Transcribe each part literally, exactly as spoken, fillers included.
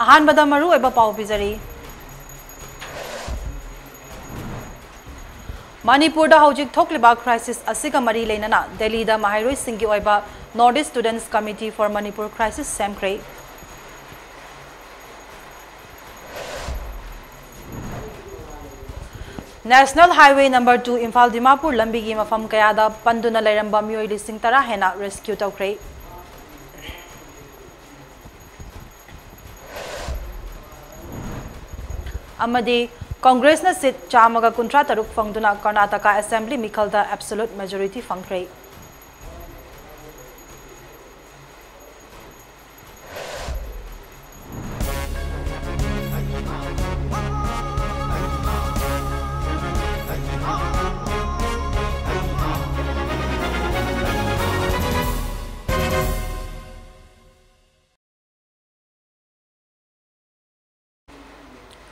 ꯑꯍꯥꯟꯕꯗ ꯃꯔꯨꯑꯣꯏꯕ ꯄꯥꯎ ꯄꯤꯖꯔꯤ꯫ ꯃꯅꯤꯄꯨꯔꯗ ꯍꯧꯖꯤꯛ ꯊꯣꯛꯂꯤꯕ crisis ꯑꯁꯤꯒ ꯃꯔꯤ ꯂꯩꯅꯅ ꯗꯦꯜꯂꯤꯗ ꯃꯍꯩꯔꯣꯏꯁꯤꯡꯒꯤ ꯑꯣꯏꯕ North East Students Committee for Manipur Crisis ꯁꯦꯝꯈ꯭ꯔꯦ꯫ National Highway number two Imphal Dimapur ꯂꯝꯕꯤꯒꯤ ꯃꯐꯝ ꯀꯌꯥꯗ ꯄꯟꯗꯨꯅ ꯂꯩꯔꯝꯕ ꯃꯤꯑꯣꯏ ꯂꯤꯁꯤꯡ ꯇꯔꯥ ꯍꯦꯟꯅ rescue ꯇꯧꯈ꯭ꯔꯦ꯫ ꯑꯃꯗꯤ ꯀꯪꯒ꯭ꯔꯦꯁꯅ seat ꯆꯥꯝꯃꯒ ꯀꯨꯟꯊ꯭ꯔꯥ ꯇꯔꯨꯛ ꯐꯪꯗꯨꯅ ꯀꯔꯅꯥꯇꯀꯥ assembly ꯃꯤꯈꯜꯗ absolute majority ꯐꯪꯈ꯭ꯔꯦ꯫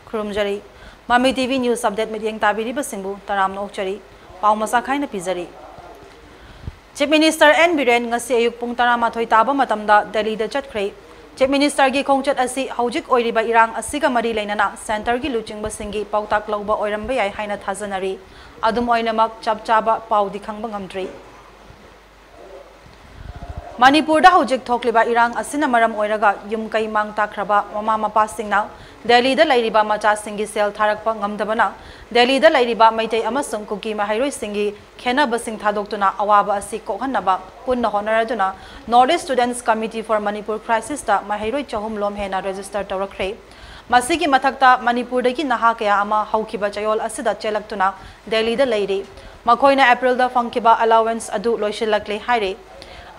ꯈꯨꯔꯨꯝꯖꯔꯤ꯫ ꯃꯃꯤ TV news update ꯃꯤꯠꯌꯦꯡ ꯇꯥꯕꯤꯔꯤꯕꯁꯤꯡꯕꯨ ꯇꯔꯥꯝꯅ ꯑꯣꯛꯆꯔꯤ꯫ ꯄꯥꯎ ꯃꯁꯥ ꯈꯥꯏꯅ ꯄꯤꯖꯔꯤ꯫ Chief Minister N ꯕꯤꯔꯦꯟ ꯉꯁꯤ ꯑꯌꯨꯛ ꯄꯨꯡ ꯇꯔꯥꯃꯥꯊꯣꯏ ꯇꯥꯕ ꯃꯇꯝꯗ ꯗꯦꯜꯂꯤꯗ ꯆꯠꯈ꯭ꯔꯦ꯫ Chief Ministerꯒꯤ ꯈꯣꯡꯆꯠ ꯑꯁꯤ ꯍꯧꯖꯤꯛ ꯑꯣꯏꯔꯤꯕ ꯏꯔꯥꯡ ꯑꯁꯤꯒ ꯃꯔꯤ ꯂꯩꯅꯅ centreꯒꯤ ꯂꯨꯆꯤꯡꯕꯁꯤꯡꯒꯤ ꯄꯥꯎꯇꯥꯛ ꯂꯧꯕ ꯑꯣꯏꯔꯝꯕ ꯌꯥꯏ ꯍꯥꯏꯅ ꯊꯥꯖꯅꯔꯤ꯫ ꯑꯗꯨꯝ ꯑꯣꯏꯅꯃꯛ, ꯆꯞ ꯆꯥꯕ ꯄꯥꯎꯗꯤ ꯈꯪꯕ ꯉꯝꯗ꯭ꯔꯤ꯫ ꯃꯅꯤꯄꯨꯔꯗ ꯍꯧꯖꯤꯛ ꯊꯣꯛꯂꯤꯕ ꯏꯔꯥꯡ ꯑꯁꯤꯅ ꯃꯔꯝ ꯑꯣꯏꯔꯒ ꯌꯨꯝ ꯀꯩ ꯃꯥꯡ ꯇꯥꯛꯈ꯭ꯔꯕ ꯃꯃꯥ ꯃꯄꯥꯁꯤꯡꯅ ꯗꯦꯜꯂꯤꯗ ꯂꯩꯔꯤꯕ ꯃꯆꯥꯁꯤꯡꯒꯤ ꯁꯦꯜ ꯊꯥꯔꯛꯄ ꯉꯝꯗꯕꯅ ꯗꯦꯜꯂꯤꯗ ꯂꯩꯔꯤꯕ ꯃꯩꯇꯩ ꯑꯃꯁꯨꯡ ꯀꯨꯀꯤ ꯃꯍꯩꯔꯣꯏꯁꯤꯡꯒꯤ ꯈꯦꯟꯅꯕꯁꯤꯡ ꯊꯥꯗꯣꯛꯇꯨꯅ ꯑꯋꯥꯕ ꯑꯁꯤ ꯀꯣꯛꯍꯟꯅꯕ ꯄꯨꯟꯅ ꯍꯣꯠꯅꯔꯗꯨꯅ North East Students Committee for Manipur Crisisꯇ ꯃꯍꯩꯔꯣꯏ ꯆꯍꯨꯝ ꯂꯣꯝ ꯍꯦꯟꯅ register ꯇꯧꯔꯛꯈ꯭ꯔꯦ꯫ ꯃꯁꯤꯒꯤ ꯃꯊꯛꯇ ꯃꯅꯤꯄꯨꯔꯗꯒꯤ ꯅꯍꯥ ꯀꯌꯥ ꯑꯃ ꯍꯧꯈꯤꯕ ꯆꯌꯣꯜ ꯑꯁꯤꯗ ꯆꯦꯜꯂꯛꯇꯨꯅ ꯗꯦꯜꯂꯤꯗ ꯂꯩꯔꯤ꯫ ꯃꯈꯣꯏꯅ Aprilꯗ ꯐꯪꯈꯤꯕ allowance ꯑꯗꯨ ꯂꯣꯏꯁꯤꯜꯂꯛꯂꯦ ꯍꯥꯏꯔꯤ꯫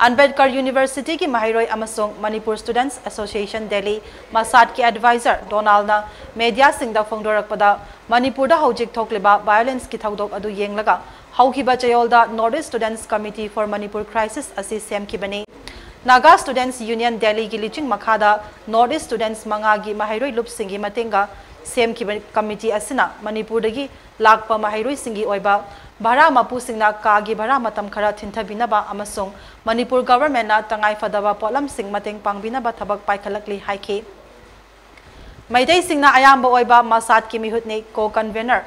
ꯑꯝꯕꯦꯗꯀꯔ Universityꯒꯤ ꯃꯍꯩꯔꯣꯏ ꯑꯃꯁꯨꯡ Manipur Students Association Delhi, ꯃꯁꯥꯠꯀꯤ advisor ꯗꯣꯅꯥꯜꯅ mediaꯁꯤꯡꯗ ꯐꯣꯡꯗꯣꯔꯛꯄꯗ, ꯃꯅꯤꯄꯨꯔꯗ ꯍꯧꯖꯤꯛ ꯊꯣꯛꯂꯤꯕ violenceꯀꯤ ꯊꯧꯗꯣꯛ ꯑꯗꯨ ꯌꯦꯡꯂꯒ ꯍꯧꯈꯤꯕ ꯆꯌꯣꯜꯗ North East Students Committee for Manipur Crisis ꯑꯁꯤ ꯁꯦꯝꯈꯤꯕꯅꯤ꯫ Naga Students Union Delhiꯒꯤ ꯂꯨꯆꯤꯡ ꯃꯈꯥꯗ North East Students ꯃꯉꯥꯒꯤ ꯃꯍꯩꯔꯣꯏ ꯂꯨꯞꯁꯤꯡꯒꯤ ꯃꯇꯦꯡꯒ ꯁꯦꯝꯈꯤꯕ committee ꯑꯁꯤꯅ ꯃꯅꯤꯄꯨꯔꯗꯒꯤ ꯂꯥꯛꯄ ꯃꯍꯩꯔꯣꯏꯁꯤꯡꯒꯤ ꯑꯣꯏꯕ ꯚꯔꯥ ꯃꯄꯨꯁꯤꯡꯅ ꯀꯥꯒꯤ ꯚꯔꯥ ꯃꯇꯝ ꯈꯔ ꯊꯤꯟꯊꯕꯤꯅꯕ ꯑꯃꯁꯨꯡ ꯃꯅꯤꯄꯨꯔ governmentꯅ ꯇꯉꯥꯏ ꯐꯗꯕ ꯄꯣꯠꯂꯝꯁꯤꯡ ꯃꯇꯦꯡ ꯄꯥꯡꯕꯤꯅꯕ ꯊꯕꯛ ꯄꯥꯏꯈꯠꯂꯛꯂꯤ ꯍꯥꯏꯈꯤ꯫ ꯃꯩꯇꯩꯁꯤꯡꯅ ꯑꯌꯥꯝꯕ ꯑꯣꯏꯕ ꯃꯁꯥꯠꯀꯤ ꯃꯤꯍꯨꯠꯅꯤ꯫ ꯀꯣ ꯀꯟꯚꯦꯅꯔ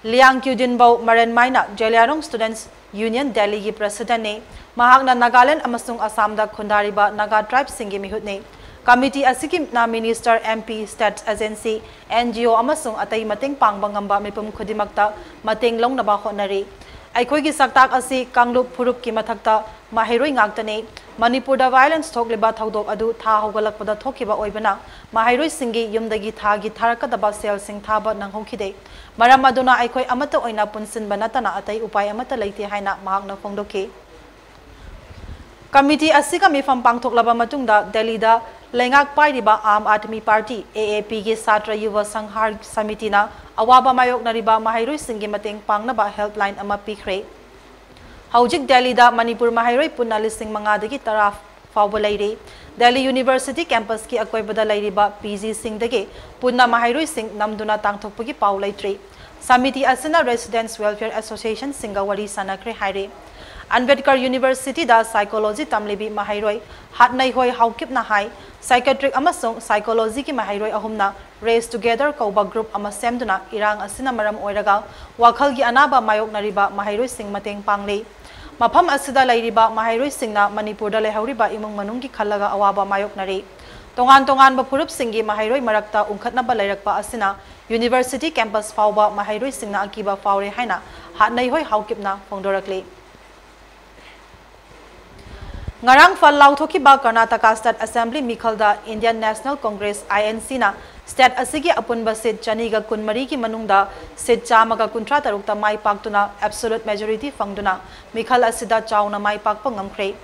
ꯂꯤꯌꯥꯡ ꯀ꯭ꯌꯨꯗꯤꯟꯕꯧ ꯃꯔꯦꯟꯃꯥꯏꯅ ꯖꯦꯂꯤꯌꯥꯡꯔꯣꯡ ꯁ꯭ꯇꯨꯗꯦꯟꯠꯁ ꯌꯨꯅꯤꯌꯟ ꯗꯦꯜꯂꯤꯒꯤ ꯄ꯭ꯔꯦꯁꯤꯗꯦꯟꯠꯅꯤ꯫ ꯃꯍꯥꯛꯅ ꯅꯥꯒꯥꯂꯦꯟꯗ ꯑꯃꯁꯨꯡ ꯑꯁꯥꯝꯗ ꯈꯨꯟꯗꯥꯔꯤꯕ ꯅꯥꯒꯥ ꯇ꯭ꯔꯥꯏꯕꯁꯤꯡꯒꯤ ꯃꯤꯍꯨꯠꯅꯤ꯫ ꯀꯃꯤꯇꯤ ꯑꯁꯤꯒꯤ minister, M P, state agency, N G O ꯑꯃꯁꯨꯡ ꯑꯇꯩ ꯃꯇꯦꯡ ꯄꯥꯡꯕ ꯉꯝꯕ ꯃꯤꯄꯨꯝ ꯈꯨꯗꯤꯡꯃꯛꯇ ꯃꯇꯦꯡ ꯂꯧꯅꯕ ꯍꯣꯠꯅꯔꯤ꯫ ꯑꯩꯈꯣꯏꯒꯤ ꯁꯛꯇꯥꯛ ꯑꯁꯤ ꯀꯥꯡꯂꯨꯞ ꯐꯨꯔꯨꯞꯀꯤ ꯃꯊꯛꯇ ꯃꯍꯩꯔꯣꯏ ꯉꯥꯛꯇꯅꯤ꯫ ꯃꯅꯤꯄꯨꯔꯗ ꯚꯥꯏꯑꯣꯂꯦꯟꯁ ꯊꯣꯛꯂꯤꯕ ꯊꯧꯗꯣꯛ ꯑꯗꯨ ꯊꯥ ꯍꯧꯒꯠꯂꯛꯄꯗ ꯊꯣꯛꯈꯤꯕ ꯑꯣꯏꯕꯅ ꯃꯍꯩꯔꯣꯏꯁꯤꯡꯒꯤ ꯌꯨꯝꯗꯒꯤ ꯊꯥꯒꯤ ꯊꯥꯔꯛꯀꯗꯕ ꯁꯦꯜꯁꯤꯡ ꯊꯥꯕ ꯅꯪꯍꯧꯈꯤꯗꯦ꯫ ꯃꯔꯝ ꯑꯗꯨꯅ ꯑꯩꯈꯣꯏ ꯑꯃꯠꯇ ꯑꯣꯏꯅ ꯄꯨꯟꯁꯤꯟꯕ ꯅꯠꯇꯅ ꯑꯇꯩ ꯎꯄꯥꯏ ꯑꯃꯠꯇ ꯂꯩꯇꯦ ꯍꯥꯏꯅ ꯃꯍꯥꯛꯅ ꯐꯣꯡꯗꯣꯛꯈꯤ꯫ ꯀꯃꯤꯇꯤ ꯑꯁꯤꯒ ꯃꯤꯐꯝ ꯄꯥꯡꯊꯣꯛꯂꯕ ꯃꯇꯨꯡꯗ ꯗꯦꯜꯂꯤꯗ ꯂꯩꯉꯥꯛ ꯄꯥꯏꯔꯤꯕ ꯑꯥꯝ ꯑꯥꯗꯃꯤ ꯄꯥꯔꯇꯤ, ꯑꯦ ꯑꯦ ꯄꯤꯒꯤ ꯁꯥꯇ꯭ꯔ ꯌꯨꯕ ꯁꯪꯍꯥꯔ ꯁꯃꯤꯇꯤꯅ ꯑꯋꯥꯕ ꯃꯥꯌꯣꯛꯅꯔꯤꯕ ꯃꯍꯩꯔꯣꯏꯁꯤꯡꯒꯤ ꯃꯇꯦꯡ ꯄꯥꯡꯅꯕ ꯍꯦꯜꯞꯂꯥꯏꯟ ꯑꯃ ꯄꯤꯈ꯭ꯔꯦ꯫ ꯍꯧꯖꯤꯛ ꯗꯦꯜꯂꯤꯗ ꯃꯅꯤꯄꯨꯔ ꯃꯍꯩꯔꯣꯏ ꯄꯨꯟꯅ ꯂꯤꯁꯤꯡ ꯃꯉꯥꯗꯒꯤ ꯇꯔꯥ ꯐꯥꯎꯕ ꯂꯩꯔꯤ꯫ ꯗꯦꯜꯂꯤ ꯌꯨꯅꯤꯚꯔꯁꯤꯇꯤ ꯀꯦꯝꯄꯁꯀꯤ ꯑꯀꯣꯏꯕꯗ ꯂꯩꯔꯤꯕ ꯄꯤ ꯖꯤꯁꯤꯡꯗꯒꯤ ꯄꯨꯟꯅ ꯃꯍꯩꯔꯣꯏꯁꯤꯡ ꯅꯝꯗꯨꯅ ꯇꯥꯟꯊꯣꯛꯄꯒꯤ ꯄꯥꯎ ꯂꯩꯇ꯭ꯔꯤ꯫ ꯁꯃꯤꯇꯤ ꯑꯁꯤꯅ ꯔꯦꯁꯤꯗꯦꯟꯠꯁ ꯋꯦꯜꯐꯤꯌꯔ ꯑꯦꯁꯣꯁꯤꯌꯦꯁꯟꯁꯤꯡꯒ ꯋꯥꯔꯤ ꯁꯥꯟꯅꯈ꯭ꯔꯦ ꯍꯥꯏꯔꯤ꯫ ꯑꯝꯕꯦꯗꯀꯔ ꯌꯨꯅꯤꯚꯔꯁꯤꯇꯤꯗ ꯁꯥꯏꯀꯣꯂꯣꯖꯤ ꯇꯝꯂꯤꯕꯤ ꯃꯍꯩꯔꯣꯏ ꯍꯥꯠꯅꯩꯍꯣꯏ ꯍꯥꯎꯀꯤꯞꯅ ꯍꯥꯏ, ꯁꯥꯏꯀꯦꯇ꯭ꯔꯤꯛ ꯑꯃꯁꯨꯡ ꯁꯥꯏꯀꯣꯂꯣꯖꯤꯒꯤ ꯃꯍꯩꯔꯣꯏ ꯑꯍꯨꯝꯅ ꯔꯦꯁ ꯇꯨꯒꯦꯗꯔ ꯀꯧꯕ ꯒ꯭ꯔꯨꯞ ꯑꯃ ꯁꯦꯝꯗꯨꯅ ꯏꯔꯥꯡ ꯑꯁꯤꯅ ꯃꯔꯝ ꯑꯣꯏꯔꯒ ꯋꯥꯈꯜꯒꯤ ꯑꯅꯥꯕ ꯃꯥꯌꯣꯛꯅꯔꯤꯕ ꯃꯍꯩꯔꯣꯏꯁꯤꯡ ꯃꯇꯦꯡ ꯄꯥꯡꯂꯤ꯫ ꯃꯐꯝ ꯑꯁꯤꯗ ꯂꯩꯔꯤꯕ ꯃꯍꯩꯔꯣꯏꯁꯤꯡꯅ ꯃꯅꯤꯄꯨꯔꯗ ꯂꯩꯍꯧꯔꯤꯕ ꯏꯃꯨꯡ ꯃꯅꯨꯡꯒꯤ ꯈꯜꯂꯒ ꯑꯋꯥꯕ ꯃꯥꯌꯣꯛꯅꯔꯤ꯫ ꯇꯣꯉꯥꯟ ꯇꯣꯉꯥꯟꯕ ꯐꯨꯔꯨꯞꯁꯤꯡꯒꯤ ꯃꯍꯩꯔꯣꯏ ꯃꯔꯛꯇ ꯎꯪꯈꯠꯅꯕ ꯂꯩꯔꯛꯄ ꯑꯁꯤꯅ ꯌꯨꯅꯤꯚꯔꯁꯤꯇꯤ ꯀꯦꯝꯄꯁ ꯐꯥꯎꯕ ꯃꯍꯩꯔꯣꯏꯁꯤꯡꯅ ꯑꯀꯤꯕ ꯐꯥꯎꯔꯦ ꯍꯥꯏꯅ ꯍꯥꯠꯅꯩꯍꯣꯏ ꯍꯥꯎꯀꯤꯞꯅ ꯐꯣꯡꯗꯣꯔꯛꯂꯤ꯫ ꯉꯔꯥꯡ ꯐꯜ ꯂꯥꯎꯊꯣꯛꯈꯤꯕ ꯀꯔꯅꯥꯇꯀꯥ ꯁ꯭ꯇꯦꯠ ꯑꯦꯁꯦꯝꯕ꯭ꯂꯤ ꯃꯤꯈꯜꯗ Indian national congress, I N ꯁꯤꯅ ꯁ꯭ꯇꯦꯠ ꯑꯁꯤꯒꯤ ꯑꯄꯨꯟꯕ ꯁꯤꯠ ꯆꯅꯤꯒ ꯀꯨꯟꯃꯔꯤꯒꯤ ꯃꯅꯨꯡꯗ ꯁꯤꯠ ꯆꯥꯝꯃꯒ ꯀꯨꯟꯊ꯭ꯔꯥ ꯇꯔꯨꯛꯇ ꯃꯥꯏ ꯄꯥꯛꯇꯨꯅ ꯑꯦꯕꯁꯣꯂꯨꯠ ꯃꯦꯖꯣꯔꯤꯇꯤ ꯐꯪꯗꯨꯅ ꯃꯤꯈꯜ ꯑꯁꯤꯗ ꯆꯥꯎꯅ ꯃꯥꯏ ꯄꯥꯛꯄ ꯉꯝꯈ꯭ꯔꯦ꯫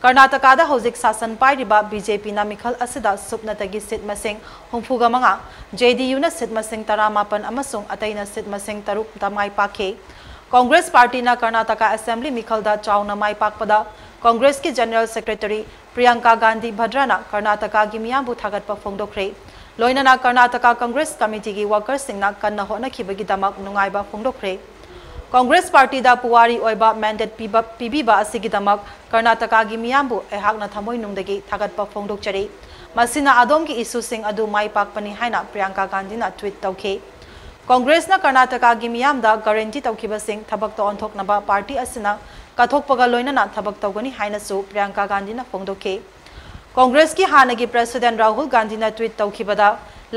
ꯀꯔꯅꯥꯇꯀꯥꯗ ꯍꯧꯖꯤꯛ ꯁꯥꯁꯟ ꯄꯥꯏꯔꯤꯕ ꯕꯤ ꯖꯦ ꯄꯤꯅ ꯃꯤꯈꯜ ꯑꯁꯤꯗ ꯁꯨꯞꯅꯇꯒꯤ ꯁꯤꯠ ꯃꯁꯤꯡ ꯍꯨꯝꯐꯨꯒ ꯃꯉꯥ, ꯖꯦ ꯗꯤ ꯌꯨꯅ ꯁꯤꯠ ꯃꯁꯤꯡ ꯇꯔꯥꯃꯥꯄꯟ ꯑꯃꯁꯨꯡ ꯑꯇꯩꯅ ꯁꯤꯠ ꯃꯁꯤꯡ ꯇꯔꯨꯛꯇ ꯃꯥꯏ ꯄꯥꯛꯈꯤ꯫ ꯀꯣꯡꯒ꯭ꯔꯦꯁ ꯄꯥꯔꯇꯤꯅ ꯀꯔꯅꯥꯇꯀꯥ ꯑꯦꯁꯦꯝꯕ꯭ꯂꯤ ꯃꯤꯈꯜꯗ ꯆꯥꯎꯅ ꯃꯥꯏ ꯄꯥꯛꯄꯗ ꯀꯣꯡꯒ꯭ꯔꯦꯁꯀꯤ ꯖꯦꯅꯔꯦꯜ ꯁꯦꯀ꯭ꯔꯦꯇꯔꯤ ꯄ꯭ꯔꯤꯌꯥꯡꯀꯥ ꯒꯥꯟꯙꯤ ꯚꯗ꯭ꯔꯥꯅ ꯀꯔꯅꯥꯇꯀꯥꯒꯤ ꯃꯤꯌꯥꯝꯕꯨ ꯊꯥꯒꯠꯄ ꯐꯣꯡꯗꯣꯛꯈ꯭ꯔꯦ꯫ ꯂꯣꯏꯅꯅ ꯀꯔꯅꯥꯇꯀꯥ ꯀꯣꯡꯒ꯭ꯔꯦꯁ ꯀꯃꯤꯇꯤꯒꯤ ꯋꯥꯔꯀꯔꯁꯤꯡꯅ ꯀꯟꯅ ꯍꯣꯠꯅꯈꯤꯕꯒꯤꯗꯃꯛ ꯅꯨꯡꯉꯥꯏꯕ ꯐꯣꯡꯗꯣꯛꯈ꯭ꯔꯦ꯫ ꯀꯣꯡꯒ꯭ꯔꯦꯁ ꯄꯥꯔꯇꯤꯗ ꯄꯨꯋꯥꯔꯤ ꯑꯣꯏꯕ ꯃꯦꯟꯗꯦꯠ ꯄꯤꯕ, ꯄꯤꯕꯤꯕ ꯑꯁꯤꯒꯤꯗꯃꯛ ꯀꯔꯅꯥꯇꯀꯥꯒꯤ ꯃꯤꯌꯥꯝꯕꯨ ꯑꯩꯍꯥꯛꯅ ꯊꯃꯣꯏꯅꯨꯡꯗꯒꯤ ꯊꯥꯒꯠꯄ ꯐꯣꯡꯗꯣꯛꯆꯔꯤ꯫ ꯃꯁꯤꯅ ꯑꯗꯣꯝꯒꯤ ꯏꯁꯨꯁꯤꯡ ꯑꯗꯨ ꯃꯥꯏ ꯄꯥꯛꯄꯅꯤ ꯍꯥꯏꯅ ꯄ꯭ꯔꯤꯌꯥꯡꯀꯥ ꯒꯥꯟꯙꯤꯅ ꯇ꯭ꯋꯤꯠ ꯇꯧꯈꯤ꯫ ꯀꯣꯡꯒ꯭ꯔꯦꯁꯅ ꯀꯔꯅꯥꯇꯀꯥꯒꯤ ꯃꯤꯌꯥꯝꯗ ꯒꯥꯔꯦꯟꯇꯤ ꯇꯧꯈꯤꯕꯁꯤꯡ ꯊꯕꯛꯇ ꯑꯣꯟꯊꯣꯛꯅꯕ ꯄꯥꯔꯇꯤ ꯑꯁꯤꯅ ꯀꯠꯊꯣꯛꯄꯒ ꯂꯣꯏꯅꯅ ꯊꯕꯛ ꯇꯧꯒꯅꯤ ꯍꯥꯏꯅꯁꯨ ꯄ꯭ꯔꯤꯌꯥꯡꯀꯥ ꯒꯥꯟꯙꯤꯅ ꯐꯣꯡꯗꯣꯛꯈꯤ꯫ ꯀꯣꯡꯒ꯭ꯔꯦꯁꯀꯤ ꯍꯥꯟꯅꯒꯤ ꯄ꯭ꯔꯦꯁꯤꯗꯦꯟ ꯔꯥꯍꯨꯜ ꯒꯥꯟꯙꯤꯅ ꯇ꯭ꯋꯤꯠ ꯇꯧꯈꯤꯕꯗ,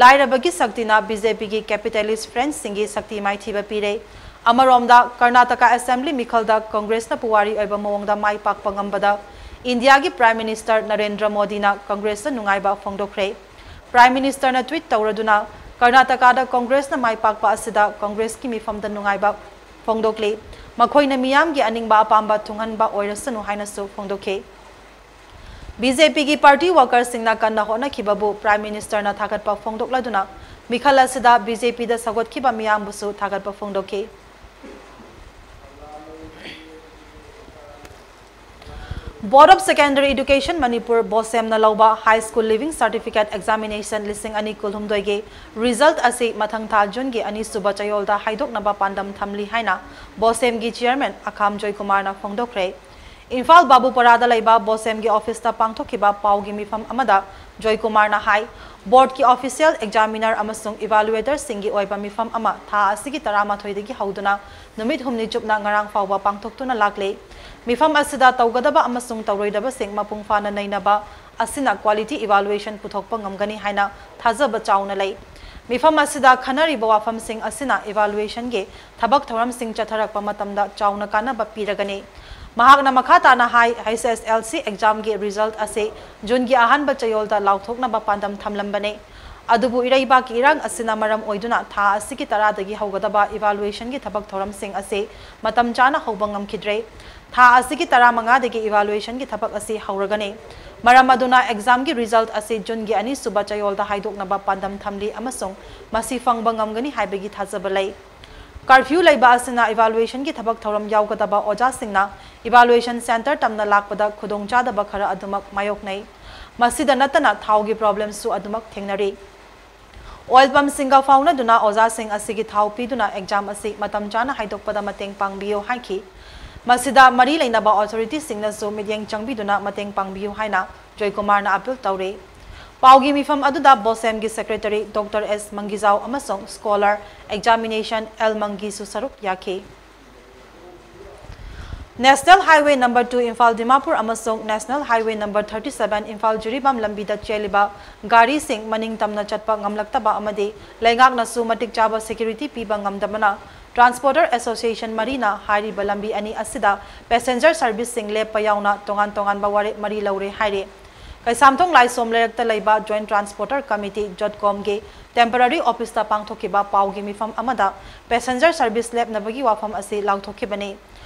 "ꯂꯥꯏꯔꯕꯒꯤ ꯁꯛꯇꯤꯅ ꯕꯤ ꯖꯦ ꯄꯤꯒꯤ ꯀꯦꯄꯤꯇꯦꯂꯤꯁ ꯐ꯭ꯔꯦꯟꯁꯁꯤꯡꯒꯤ ꯁꯛꯇꯤ ꯃꯥꯏꯊꯤꯕ ꯄꯤꯔꯦ"꯫ ꯑꯃꯔꯣꯝꯗ, ꯀꯔꯅꯥꯇꯀꯥ ꯑꯦꯁꯦꯝꯕ꯭ꯂꯤ ꯃꯤꯈꯜꯗ ꯀꯣꯡꯒ꯭ꯔꯦꯁꯅ ꯄꯨꯋꯥꯔꯤ ꯑꯣꯏꯕ ꯃꯑꯣꯡꯗ ꯃꯥꯏ ꯄꯥꯛꯄ ꯉꯝꯕꯗ ꯏꯟꯗꯤꯌꯥꯒꯤ ꯄ꯭ꯔꯥꯏꯝ ꯃꯤꯅꯤꯁꯇꯔ ꯅꯔꯦꯟꯗ꯭ꯔ ꯃꯣꯗꯤꯅ ꯀꯣꯡꯒ꯭ꯔꯦꯁꯇ ꯅꯨꯡꯉꯥꯏꯕ ꯐꯣꯡꯗꯣꯛꯈ꯭ꯔꯦ꯫ ꯄ꯭ꯔꯥꯏꯝ ꯃꯤꯅꯤꯁꯇꯔꯅ ꯇ꯭ꯋꯤꯠ ꯇꯧꯔꯗꯨꯅ, "ꯀꯔꯅꯥꯇꯀꯥꯗ ꯀꯣꯡꯒ꯭ꯔꯦꯁꯅ ꯃꯥꯏ ꯄꯥꯛꯄ ꯑꯁꯤꯗ ꯀꯣꯡꯒ꯭ꯔꯦꯁꯀꯤ ꯃꯤꯐꯝꯗ ꯅꯨꯡꯉꯥꯏꯕ ꯐꯣꯡꯗꯣꯛꯂꯤ꯫ ꯃꯈꯣꯏꯅ ꯃꯤꯌꯥꯝꯒꯤ ꯑꯅꯤꯡꯕ ꯑꯄꯥꯝꯕ ꯊꯨꯡꯍꯟꯕ ꯑꯣꯏꯔꯁꯅꯨ" ꯍꯥꯏꯅꯁꯨ ꯐꯣꯡꯗꯣꯛꯈꯤ꯫ ꯕꯤ ꯖꯦ ꯄꯤꯒꯤ ꯄꯥꯔꯇꯤ ꯋꯥꯀꯔꯁꯤꯡꯅ ꯀꯟꯅ ꯍꯣꯠꯅꯈꯤꯕꯕꯨ ꯄ꯭ꯔꯥꯏꯝ ꯃꯤꯅꯤꯁꯇꯔꯅ ꯊꯥꯒꯠꯄ ꯐꯣꯡꯗꯣꯛꯂꯗꯨꯅ, ꯃꯤꯈꯜ ꯑꯁꯤꯗ ꯕꯤ ꯖꯦ ꯄꯤꯗ ꯁꯧꯒꯠꯈꯤꯕ ꯃꯤꯌꯥꯝꯕꯨꯁꯨ ꯊꯥꯒꯠꯄ ꯐꯣꯡꯗꯣꯛꯈꯤ꯫ Board of Secondary Education Manipur, ꯕꯣꯁꯦꯝꯅ ꯂꯧꯕ High School Leaving Certificate Examination ꯂꯤꯁꯤꯡ ꯑꯅꯤ ꯀꯨꯟꯍꯨꯝꯗꯣꯏꯒꯤ result ꯑꯁꯤ ꯃꯊꯪ ꯊꯥ ꯖꯨꯟꯒꯤ ꯑꯅꯤꯁꯨꯕ ꯆꯌꯣꯜꯗ ꯍꯥꯏꯗꯣꯛꯅꯕ ꯄꯥꯟꯗꯝ ꯊꯝꯂꯤ ꯍꯥꯏꯅ ꯕꯣꯁꯦꯝꯒꯤ chairman ꯑꯈꯥꯝ ꯖꯣꯏꯀꯨꯃꯥꯔꯅ ꯐꯣꯡꯗꯣꯛꯈ꯭ꯔꯦ꯫ ꯏꯝꯐꯥꯜ ꯕꯥꯕꯨꯄꯔꯥꯗ ꯂꯩꯕ ꯕꯣꯁꯦꯝꯒꯤ officeꯇ ꯄꯥꯡꯊꯣꯛꯈꯤꯕ ꯄꯥꯎꯒꯤ ꯃꯤꯐꯝ ꯑꯃꯗ ꯖꯣꯏꯀꯨꯃꯥꯔꯅ ꯍꯥꯏ, boardꯀꯤ official examiner ꯑꯃꯁꯨꯡ evaluatorꯁꯤꯡꯒꯤ ꯑꯣꯏꯕ ꯃꯤꯐꯝ ꯑꯃ ꯊꯥ ꯑꯁꯤꯒꯤ ꯇꯔꯥꯃꯥꯊꯣꯏꯗꯒꯤ ꯍꯧꯗꯨꯅ ꯅꯨꯃꯤꯠ ꯍꯨꯝꯅꯤ ꯆꯨꯞꯅ ꯉꯔꯥꯡ ꯐꯥꯎꯕ ꯄꯥꯡꯊꯣꯛꯇꯨꯅ ꯂꯥꯛꯂꯤ꯫ ꯃꯤꯐꯝ ꯑꯁꯤꯗ ꯇꯧꯒꯗꯕ ꯑꯃꯁꯨꯡ ꯇꯧꯔꯣꯏꯗꯕꯁꯤꯡ ꯃꯄꯨꯡ ꯐꯥꯅ ꯅꯩꯅꯕ ꯑꯁꯤꯅ quality evaluation ꯄꯨꯊꯣꯛꯄ ꯉꯝꯒꯅꯤ ꯍꯥꯏꯅ ꯊꯥꯖꯕ ꯆꯥꯎꯅ ꯂꯩ꯫ ꯃꯤꯐꯝ ꯑꯁꯤꯗ ꯈꯟꯅꯔꯤꯕ ꯋꯥꯐꯝꯁꯤꯡ ꯑꯁꯤꯅ evaluationꯒꯤ ꯊꯕꯛ ꯊꯧꯔꯝꯁꯤꯡ ꯆꯠꯊꯔꯛꯄ ꯃꯇꯝꯗ ꯆꯥꯎꯅ ꯀꯥꯟꯅꯕ ꯄꯤꯔꯒꯅꯤ꯫ ꯃꯍꯥꯛꯅ ꯃꯈꯥ ꯇꯥꯅ ꯍꯥꯏ, H S S L C examꯒꯤ result ꯑꯁꯤ ꯖꯨꯟꯒꯤ ꯑꯍꯥꯟꯕ ꯆꯌꯣꯜꯗ ꯂꯥꯎꯊꯣꯛꯅꯕ ꯄꯥꯟꯗꯝ ꯊꯝꯂꯝꯕꯅꯤ꯫ ꯑꯗꯨꯕꯨ ꯏꯔꯩꯕꯥꯛꯀꯤ ꯏꯔꯥꯡ ꯑꯁꯤꯅ ꯃꯔꯝ ꯑꯣꯏꯗꯨꯅ ꯊꯥ ꯑꯁꯤꯒꯤ ꯇꯔꯥꯗꯒꯤ ꯍꯧꯒꯗꯕ evaluationꯒꯤ ꯊꯕꯛ ꯊꯧꯔꯝꯁꯤꯡ ꯑꯁꯤ ꯃꯇꯝ ꯆꯥꯅ ꯍꯧꯕ ꯉꯝꯈꯤꯗ꯭ꯔꯦ꯫ ꯊꯥ ꯑꯁꯤꯒꯤ ꯇꯔꯥꯃꯉꯥꯗꯒꯤ evaluationꯒꯤ ꯊꯕꯛ ꯑꯁꯤ ꯍꯧꯔꯒꯅꯤ꯫ ꯃꯔꯝ ꯑꯗꯨꯅ examꯒꯤ result ꯑꯁꯤ ꯖꯨꯟꯒꯤ ꯑꯅꯤꯁꯨꯕ ꯆꯌꯣꯜꯗ ꯍꯥꯏꯗꯣꯛꯅꯕ ꯄꯥꯟꯗꯝ ꯊꯝꯂꯤ ꯑꯃꯁꯨꯡ ꯃꯁꯤ ꯐꯪꯕ ꯉꯝꯒꯅꯤ ꯍꯥꯏꯕꯒꯤ ꯊꯥꯖꯕ ꯂꯩ꯫ Curfew ꯂꯩꯕ ꯑꯁꯤꯅ evaluationꯒꯤ ꯊꯕꯛ ꯊꯧꯔꯝ ꯌꯥꯎꯒꯗꯕ ꯑꯣꯖꯥꯁꯤꯡꯅ evaluation centre ꯇꯝꯅ ꯂꯥꯛꯄꯗ ꯈꯨꯗꯣꯡꯆꯥꯗꯕ ꯈꯔ ꯑꯗꯨꯃꯛ ꯃꯥꯌꯣꯛꯅꯩ꯫ ꯃꯁꯤꯗ ꯅꯠꯇꯅ ꯊꯥꯎꯒꯤ problemꯁꯨ ꯑꯗꯨꯃꯛ ꯊꯦꯡꯅꯔꯤ꯫ Oil pumpꯁꯤꯡꯒ ꯐꯥꯎꯅꯗꯨꯅ ꯑꯣꯖꯥꯁꯤꯡ ꯑꯁꯤꯒꯤ ꯊꯥꯎ ꯄꯤꯗꯨꯅ exam ꯑꯁꯤ ꯃꯇꯝ ꯆꯥꯅ ꯍꯥꯏꯗꯣꯛꯄꯗ ꯃꯇꯦꯡ ꯄꯥꯡꯕꯤꯌꯨ ꯍꯥꯏꯈꯤ꯫ ꯃꯁꯤꯗ ꯃꯔꯤ ꯂꯩꯅꯕ authorityꯁꯤꯡꯅꯁꯨ ꯃꯤꯠꯌꯦꯡ ꯆꯪꯕꯤꯗꯨꯅ ꯃꯇꯦꯡ ꯄꯥꯡꯕꯤꯌꯨ ꯍꯥꯏꯅ ꯖꯣꯏꯀꯨꯃꯥꯔꯅ appeal ꯇꯧꯔꯤ꯫ ꯄꯥꯎꯒꯤ ꯃꯤꯐꯝ ꯑꯗꯨꯗ ꯕꯣꯁꯦꯝꯒꯤ ꯁꯦꯀ꯭ꯔꯦꯇꯔꯤ ꯗꯣꯛꯇꯔ ꯑꯦꯁ ꯃꯪꯒꯤꯖꯥꯎ ꯑꯃꯁꯨꯡ ꯁ꯭ꯀꯣꯂꯔ ꯑꯦꯛꯖꯥꯃꯤꯅꯦꯁꯟ ꯑꯦꯜ ꯃꯪꯒꯤꯁꯨ ꯁꯔꯨꯛ ꯌꯥꯈꯤ꯫ National Highway number two Imphal Dimapur ꯑꯃꯁꯨꯡ National Highway number thirty seven Imphal Jiribam ꯂꯝꯕꯤꯗ ꯆꯦꯜꯂꯤꯕ ꯒꯥꯔꯤꯁꯤꯡ ꯃꯅꯤꯡ ꯇꯝꯅ ꯆꯠꯄ ꯉꯝꯂꯛꯇꯕ ꯑꯃꯗꯤ ꯂꯩꯉꯥꯛꯅꯁꯨ ꯃꯇꯤꯛ ꯆꯥꯕ ꯁꯦꯀ꯭ꯌꯨꯔꯤꯇꯤ ꯄꯤꯕ ꯉꯝꯗꯕꯅ Transporter Association ꯃꯔꯤꯅ ꯍꯥꯏꯔꯤꯕ ꯂꯝꯕꯤ ꯑꯅꯤ ꯑꯁꯤꯗ ꯄꯦꯁꯦꯟꯖꯔ ꯁꯔꯚꯤꯁꯁꯤꯡ ꯂꯦꯞꯄ ꯌꯥꯎꯅ ꯇꯣꯉꯥꯟ ꯇꯣꯉꯥꯟꯕ ꯋꯥꯔꯦꯞ ꯃꯔꯤ ꯂꯧꯔꯦ ꯍꯥꯏꯔꯤ꯫ ꯀꯩꯁꯥꯝꯊꯣꯡ ꯂꯥꯏꯁꯣꯝ ꯂꯩꯔꯛꯇ ꯂꯩꯕ Joint Transporter Committee, JOTCOM ꯒꯤ temporary office ꯇ ꯄꯥꯡꯊꯣꯛꯈꯤꯕ ꯄꯥꯎꯒꯤ ꯃꯤꯐꯝ ꯑꯃꯗ ꯄꯦꯁꯦꯟꯖꯔ ꯁꯔꯚꯤꯁ ꯂꯦꯞꯅꯕꯒꯤ ꯋꯥꯐꯝ ꯑꯁꯤ ꯂꯥꯎꯊꯣꯛꯈꯤꯕꯅꯤ꯫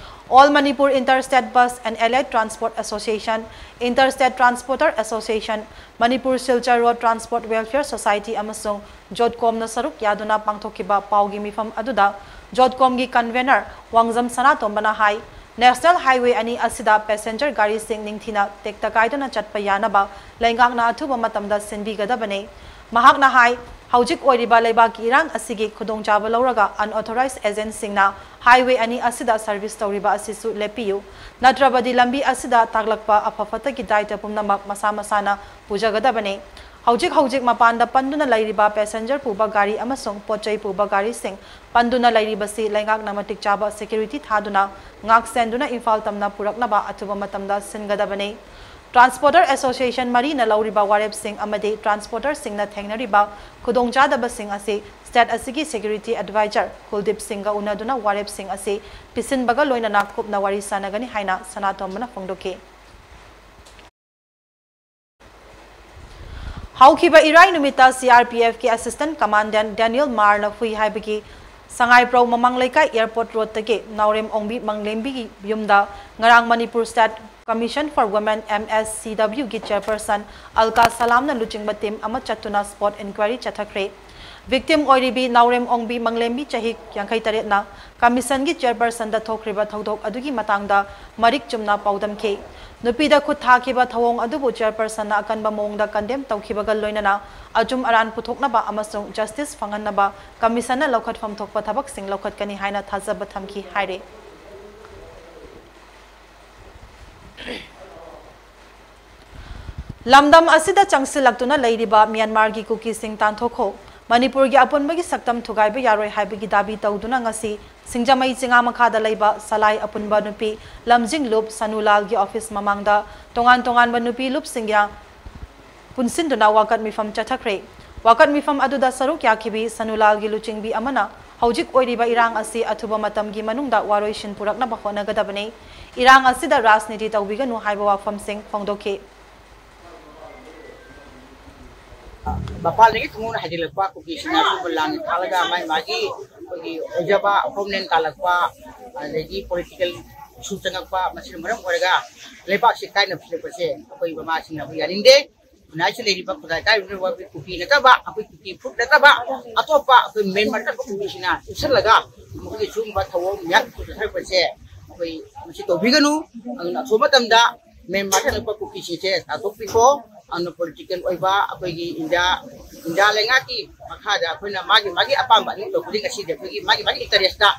All Manipur Interstate Bus and Allied Transport Association, Interstate Transporter Association, Manipur Silchar Road Transport Welfare Society ꯑꯃꯁꯨꯡ JOTCOM ꯅ ꯁꯔꯨꯛ ꯌꯥꯗꯨꯅ ꯄꯥꯡꯊꯣꯛꯈꯤꯕ ꯄꯥꯎꯒꯤ ꯃꯤꯐꯝ ꯑꯗꯨꯗ JOTCOM ꯒꯤ convener ꯋꯥꯡꯖꯝ ꯁꯅꯥꯇꯣꯝꯕꯅ ꯍꯥꯏ, National Highway ꯑꯅꯤ ꯑꯁꯤꯗ ꯄꯦꯁꯦꯟꯖꯔ ꯒꯥꯔꯤꯁꯤꯡ ꯅꯤꯡꯊꯤꯅ ꯇꯦꯛꯇ ꯀꯥꯏꯗꯅ ꯆꯠꯄ ꯌꯥꯅꯕ ꯂꯩꯉꯥꯛꯅ ꯑꯊꯨꯕ ꯃꯇꯝꯗ ꯁꯤꯟꯕꯤꯒꯗꯕꯅꯤ꯫ ꯃꯍꯥꯛꯅ ꯍꯥꯏ, ꯍꯧꯖꯤꯛ ꯑꯣꯏꯔꯤꯕ ꯂꯩꯕꯥꯛꯀꯤ ꯏꯔꯥꯡ ꯑꯁꯤꯒꯤ ꯈꯨꯗꯣꯡꯆꯥꯕ ꯂꯧꯔꯒ unauthorized agent ꯁꯤꯡꯅ highway ꯑꯅꯤ ꯑꯁꯤꯗ service ꯇꯧꯔꯤꯕ ꯑꯁꯤꯁꯨ ꯂꯦꯞꯄꯤꯌꯨ, ꯅꯠꯇ꯭ꯔꯕꯗꯤ ꯂꯝꯕꯤ ꯑꯁꯤꯗ ꯇꯥꯛꯂꯛꯄ ꯑꯐ ꯐꯠꯇꯒꯤ ꯗꯥꯏꯇ ꯄꯨꯝꯅꯃꯛ ꯃꯁꯥ ꯃꯁꯥꯅ ꯄꯨꯖꯒꯗꯕꯅꯤ꯫ ꯍꯧꯖꯤꯛ ꯍꯧꯖꯤꯛ ꯃꯄꯥꯟꯗ ꯄꯟꯗꯨꯅ ꯂꯩꯔꯤꯕ ꯄꯦꯁꯦꯟꯖꯔ ꯄꯨꯕ ꯒꯥꯔꯤ ꯑꯃꯁꯨꯡ ꯄꯣꯠꯆꯩ ꯄꯨꯕ ꯒꯥꯔꯤꯁꯤꯡ ꯄꯟꯗꯨꯅ ꯂꯩꯔꯤꯕꯁꯤ ꯂꯩꯉꯥꯛꯅ ꯃꯇꯤꯛ ꯆꯥꯕ ꯁꯦꯀ꯭ꯌꯨꯔꯤꯇꯤ ꯊꯥꯗꯨꯅ ꯉꯥꯛ ꯁꯦꯟꯗꯨꯅ ꯏꯝꯐꯥꯜ ꯇꯝꯅ ꯄꯨꯔꯛꯅꯕ ꯑꯊꯨꯕ ꯃꯇꯝꯗ ꯁꯤꯟꯒꯗꯕꯅꯤ꯫ ꯇ꯭ꯔꯥꯟꯁꯄꯣꯔꯇꯔ ꯑꯦꯁꯣꯁꯤꯌꯦꯁꯟ ꯃꯔꯤꯅ ꯂꯧꯔꯤꯕ ꯋꯥꯔꯦꯞꯁꯤꯡ ꯑꯃꯗꯤ ꯇ꯭ꯔꯥꯟꯁꯄꯣꯔꯇꯔꯁꯤꯡꯅ ꯊꯦꯡꯅꯔꯤꯕ ꯈꯨꯗꯣꯡꯆꯥꯗꯕꯁꯤꯡ ꯑꯁꯤ ꯁ꯭ꯇꯦꯠ ꯑꯁꯤꯒꯤ ꯁꯦꯀ꯭ꯌꯨꯔꯤꯇꯤ ꯑꯦꯗꯚꯥꯏꯖꯔ ꯀꯨꯜꯗꯤꯞ ꯁꯤꯡꯒ ꯎꯅꯗꯨꯅ ꯋꯥꯔꯦꯞꯁꯤꯡ ꯑꯁꯤ ꯄꯤꯁꯤꯟꯕꯒ ꯂꯣꯏꯅꯅ ꯀꯨꯞꯅ ꯋꯥꯔꯤ ꯁꯥꯟꯅꯒꯅꯤ ꯍꯥꯏꯅ ꯁꯅꯥꯇꯣꯝꯕꯅ ꯐꯣꯡꯗꯣꯛꯈꯤ꯫ ꯍꯧꯈꯤꯕ ꯏꯔꯥꯏ ꯅꯨꯃꯤꯠꯇ CRPF ꯀꯤ Assistant Commandant Daniel ꯃꯥꯔꯅ ꯍꯨꯏ ꯍꯥꯏꯕꯒꯤ ꯁꯉꯥꯏꯄ꯭ꯔꯧ ꯃꯃꯥꯡ ꯂꯩꯀꯥꯏ Airport Road ꯇꯒꯤ ꯅꯥꯎꯔꯦꯝ ꯑꯣꯡꯕꯤ ꯃꯪꯂꯦꯝꯕꯤꯒꯤ ꯌꯨꯝꯗ ꯉꯔꯥꯡ Manipur State Commission for Women, MSCW ꯒꯤ chairperson ꯑꯜꯀꯥ ꯁꯂꯥꯝꯅ ꯂꯨꯆꯤꯡꯕ team ꯑꯃ ꯆꯠꯇꯨꯅ spot inquiry ꯆꯠꯊꯈ꯭ꯔꯦ꯫ Victim ꯑꯣꯏꯔꯤꯕꯤ ꯅꯥꯎꯔꯦꯝ ꯑꯣꯡꯕꯤ ꯃꯪꯂꯦꯝꯕꯤ ꯆꯍꯤ ꯌꯥꯡꯈꯩ ꯇꯔꯦꯠꯅ Commission ꯒꯤ chairperson ꯗ ꯊꯣꯛꯈ꯭ꯔꯤꯕ ꯊꯧꯗꯣꯛ ꯑꯗꯨꯒꯤ ꯃꯇꯥꯡꯗ ꯃꯔꯤꯛ ꯆꯨꯝꯅ ꯄꯥꯎꯗꯝꯈꯤ꯫ ꯅꯨꯄꯤꯗ ꯈꯨꯠ ꯊꯥꯈꯤꯕ ꯊꯧꯑꯣꯡ ꯑꯗꯨꯕꯨ chairperson ꯅ ꯑꯀꯟꯕ ꯃꯑꯣꯡꯗ condemn ꯇꯧꯈꯤꯕꯒ ꯂꯣꯏꯅꯅ ꯑꯆꯨꯝ ꯑꯔꯥꯟ ꯄꯨꯊꯣꯛꯅꯕ ꯑꯃꯁꯨꯡ justice ꯐꯪꯍꯟꯅꯕ Commission ꯅ ꯂꯧꯈꯠꯐꯝ ꯊꯣꯛꯄ ꯊꯕꯛꯁꯤꯡ ꯂꯧꯈꯠꯀꯅꯤ ꯍꯥꯏꯅ ꯊꯥꯖꯕ ꯊꯝꯈꯤ ꯍꯥꯏꯔꯤ꯫ ꯂꯝꯗꯝ ꯑꯁꯤꯗ ꯆꯪꯁꯤꯜꯂꯛꯇꯨꯅ ꯂꯩꯔꯤꯕ ꯃ꯭ꯌꯥꯟꯃꯥꯔꯒꯤ ꯀꯨꯀꯤꯁꯤꯡ ꯇꯥꯟꯊꯣꯛꯈꯣ꯫ ꯃꯅꯤꯄꯨꯔꯒꯤ ꯑꯄꯨꯟꯕꯒꯤ ꯁꯛꯇꯝ ꯊꯨꯒꯥꯏꯕ ꯌꯥꯔꯣꯏ ꯍꯥꯏꯕꯒꯤ ꯗꯥꯕꯤ ꯇꯧꯗꯨꯅ ꯉꯁꯤ ꯁꯤꯡꯖꯃꯩ ꯆꯤꯉꯥ ꯃꯈꯥꯗ ꯂꯩꯕ ꯁꯂꯥꯏ ꯑꯄꯨꯟꯕ ꯅꯨꯄꯤ ꯂꯝꯖꯤꯡ ꯂꯨꯞ ꯁꯅꯨꯂꯥꯜꯒꯤ ꯑꯣꯐꯤꯁ ꯃꯃꯥꯡꯗ ꯇꯣꯉꯥꯟ ꯇꯣꯉꯥꯟꯕ ꯅꯨꯄꯤ ꯂꯨꯞꯁꯤꯡꯒ ꯄꯨꯟꯁꯤꯟꯗꯨꯅ ꯋꯥꯀꯠ ꯃꯤꯐꯝ ꯆꯠꯊꯈ꯭ꯔꯦ꯫ ꯋꯥꯀꯠ ꯃꯤꯐꯝ ꯑꯗꯨꯗ ꯁꯔꯨꯛ ꯌꯥꯈꯤꯕꯤ ꯁꯅꯨꯂꯥꯜꯒꯤ ꯂꯨꯆꯤꯡꯕꯤ ꯑꯃꯅ ꯍꯧꯖꯤꯛ ꯑꯣꯏꯔꯤꯕ ꯏꯔꯥꯡ ꯑꯁꯤ ꯑꯊꯨꯕ ꯃꯇꯝꯒꯤ ꯃꯅꯨꯡꯗ ꯋꯥꯔꯣꯏꯁꯤꯟ ꯄꯨꯔꯛꯅꯕ ꯍꯣꯠꯅꯒꯗꯕꯅꯤ, ꯏꯔꯥꯡ ꯑꯁꯤꯗ ꯔꯥꯖꯅꯤꯇꯤ ꯇꯧꯕꯤꯒꯅꯨ ꯍꯥꯏꯕ ꯋꯥꯐꯝꯁꯤꯡ ꯐꯣꯡꯗꯣꯛꯈꯤ꯫ ꯃꯄꯥꯟꯗꯒꯤ ꯊꯨꯡꯅ ꯍꯥꯏꯖꯤꯜꯂꯛꯄ ꯀꯨꯀꯤꯁꯤꯡꯅ ꯑꯁꯨꯝꯕ ꯂꯥꯟ ꯊꯥꯜꯂꯒ ꯃꯥꯒꯤ ꯃꯥꯒꯤ ꯑꯩꯈꯣꯏꯒꯤ ꯑꯣꯏꯖꯕ ꯍꯣꯝꯂꯦꯟ ꯇꯥꯜꯂꯛꯄ, ꯑꯗꯒꯤ ꯄꯣꯂꯤꯇꯤꯀꯦꯜ ꯏꯁꯨ ꯆꯪꯉꯛꯄ, ꯃꯁꯤꯅ ꯃꯔꯝ ꯑꯣꯏꯔꯒ ꯂꯩꯕꯥꯛꯁꯤ ꯀꯥꯏꯅ ꯄꯨꯁꯤꯜꯂꯛꯄꯁꯦ ꯑꯩꯈꯣꯏ ꯃꯃꯥꯁꯤꯡꯅ ꯑꯩꯈꯣꯏ ꯌꯥꯅꯤꯡꯗꯦ꯫ ꯈꯨꯟꯅꯥꯏꯁꯤ ꯂꯩꯔꯤꯕ ꯈꯨꯟꯅꯥꯏ ꯀꯥꯏꯔꯤꯕ ꯑꯩꯈꯣꯏ ꯀꯨꯀꯤ ꯅꯠꯇꯕ, ꯑꯩꯈꯣꯏ ꯀꯨꯀꯤ ꯐꯨꯔꯨꯞ ꯅꯠꯇꯕ ꯑꯇꯣꯞꯄ ꯑꯩꯈꯣꯏ ꯃ꯭ꯌꯥꯟꯃꯥꯔ ꯆꯠꯄ ꯀꯨꯀꯤꯁꯤꯡꯅ ꯆꯨꯞꯁꯤꯜꯂꯒ ꯃꯈꯣꯏꯒꯤ ꯁꯤꯒꯨꯝꯕ ꯊꯧꯑꯣꯡ ꯃꯌꯥꯝ ꯆꯠꯊꯔꯛꯄꯁꯦ ꯑꯩꯈꯣꯏ ꯃꯁꯤ ꯇꯧꯕꯤꯒꯅꯨ꯫ ꯑꯗꯨꯅ ꯑꯊꯨꯕ ꯃꯇꯝꯗ ꯃ꯭ꯌꯥꯟꯃꯥꯔ ꯆꯠꯂꯛꯄ ꯀꯨꯀꯤꯁꯤꯡꯁꯦ ꯇꯥꯟꯊꯣꯛꯄꯤꯈꯣ꯫ ꯑꯗꯨꯅ ꯄꯣꯂꯤꯇꯤꯀꯦꯜ ꯑꯣꯏꯕ ꯑꯩꯈꯣꯏꯒꯤ ꯏꯟꯗꯤꯌꯥ, ꯏꯟꯗꯤꯌꯥ ꯂꯩꯉꯥꯛꯀꯤ ꯃꯈꯥꯗ ꯑꯩꯈꯣꯏꯅ ꯃꯥꯒꯤ ꯃꯥꯒꯤ ꯑꯄꯥꯝꯕ ꯑꯅꯤꯡꯕ ꯈꯨꯗꯤꯡ ꯑꯁꯤꯗꯤ ꯑꯩꯈꯣꯏꯒꯤ ꯃꯥꯒꯤ ꯃꯥꯒꯤ ꯏꯟꯇꯔꯦꯁꯇ